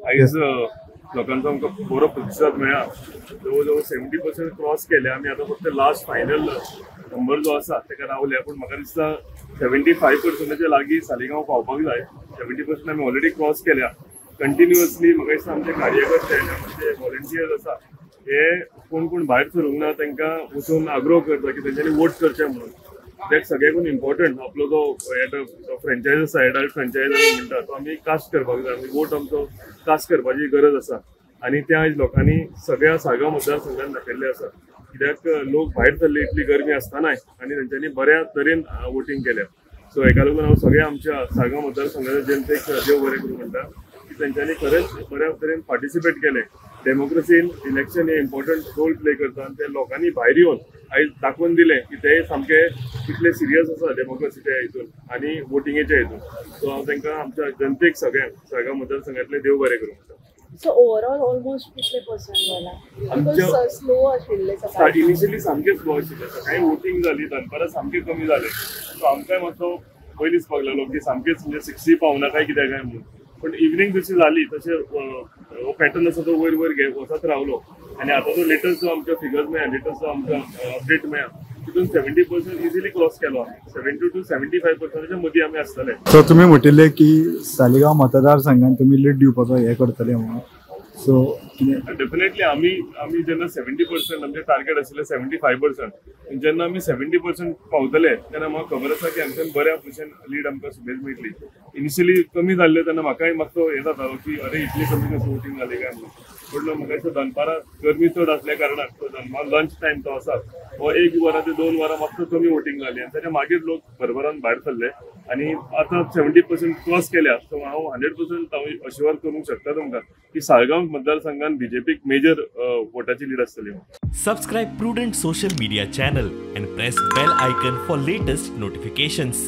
आयज लोकांचो आमकां बरो प्रतिसाद मेळ्ळा. जवळ जवळ 70% क्रॉस केले आमी. आतां फक्त लास्ट फायनल नंबर जो आसा तेका रावले, पूण म्हाका दिसता 75%च्या लागीं सालिगांव पावपाक जाय. 70% आमी ऑलरेडी क्रॉस केल्या. कंटिन्युअसली म्हाका दिसता आमचे कार्यकर्ते आमचे व्हॉलंटियर्स आसा हे कोण कोण भायर सरूंक ना तांकां वचून आग्रो करता की तेंच्यांनी वोट करचें म्हणून. कित्याक सगळ्याकून इम्पॉर्टंट आपलो जो फ्रेंचायज आसा, एडल्ट फ्रेंचायज आमी म्हणटा, तो आमी कास्ट करपाक जाय. आमी वोट आमचो कास्ट करपाची गरज आसा आनी त्या आयज लोकांनी सगळ्या साळगांव मतदारसंघात दाखयल्ले आसा. कित्याक लोक भायर सरले इतली गरमी आसतनाय आनी तेंच्यांनी बऱ्या तरेन वोटींग केल्या. सो हेका लागून हांव सगळ्या आमच्या साळगांव मतदारसंघाच्या जनतेक देव बरें करूं म्हणटा की तेंच्यांनी खरेंच बऱ्या तरेन पार्टिसिपेट केलें. डेमोक्रेसीन इलेक्शन हे इम्पॉर्टंट रोल प्ले करता आनी ते लोकांनी भायर येवन आयज दाखोवन दिलें की ते सामके कितले सिरियस आसा डेमोक्रेसीच्या हितून आनी वोटिंगेच्या हितून. सो हांव तांकां आमच्या जनतेक सगळ्यांक साळगांव मतदारसंघातले देव बरें करूं म्हणटा. सो ओवरऑल ऑलमोस्ट कितले पर्संट जाला? स्लो आशिल्ले इनिशियली, सामकें स्लो आशिल्लें. सकाळी वोटींग जाली, दनपारां सामकें कमी जालें. सो आमकांय मातसो पयलीं दिसपाक लागलो की सामकेंच म्हणजे 60 पावना काय कितें काय म्हणून. पण इव्हनिंग जशी जाली तशें हो पॅटर्न आसा तो वयर वयर वचत रावलो आनी आतां जो लेटस्ट जो आमकां फिगर्स मेळ्ळा, लेटस्ट जो आमकां अपडेट मेळ्ळा तितून 70% इजिली क्रॉस केलो आमी. 70 to 75%च्या मदीं आमी आसतले. सो तुमी म्हटिल्लें की सालिगांव मतदारसंघान तुमी लीड दिवपाचो हें करतले म्हणून. सो डेफिनेटली आमी आमी जेन्ना 70% आमचें टार्गेट आशिल्लें 75%, जेन्ना आमी 70% पावतले तेन्ना म्हाका खबर आसा की हांगच्यान बऱ्या भशेन लीड आमकां सुबेज मेळटली. इनिशियली कमी जाल्लें तेन्ना म्हाकाय मातसो हें जातालो की अरे इतली कमी कशी वोटींग जाली काय म्हणून. पूण म्हाका दिसता दनपारां गरमी चड आसल्या कारणान तो दनपार लंच टायम तो आसा हो 1 वरां ते 2 वरां मातसो कमी वोटींग जाली आनी ताच्या मागीर लोक भरभरान भायर सरले आनी आतां 70% क्रॉस केल्या. सो हांव 100% हांव अश्युअर करूंक शकता तुमकां की साळगांव मतदारसंघान बीजेपीक मेजर वोटाची लीड आसतली. Subscribe Prudent social media channel and press bell icon for latest notifications.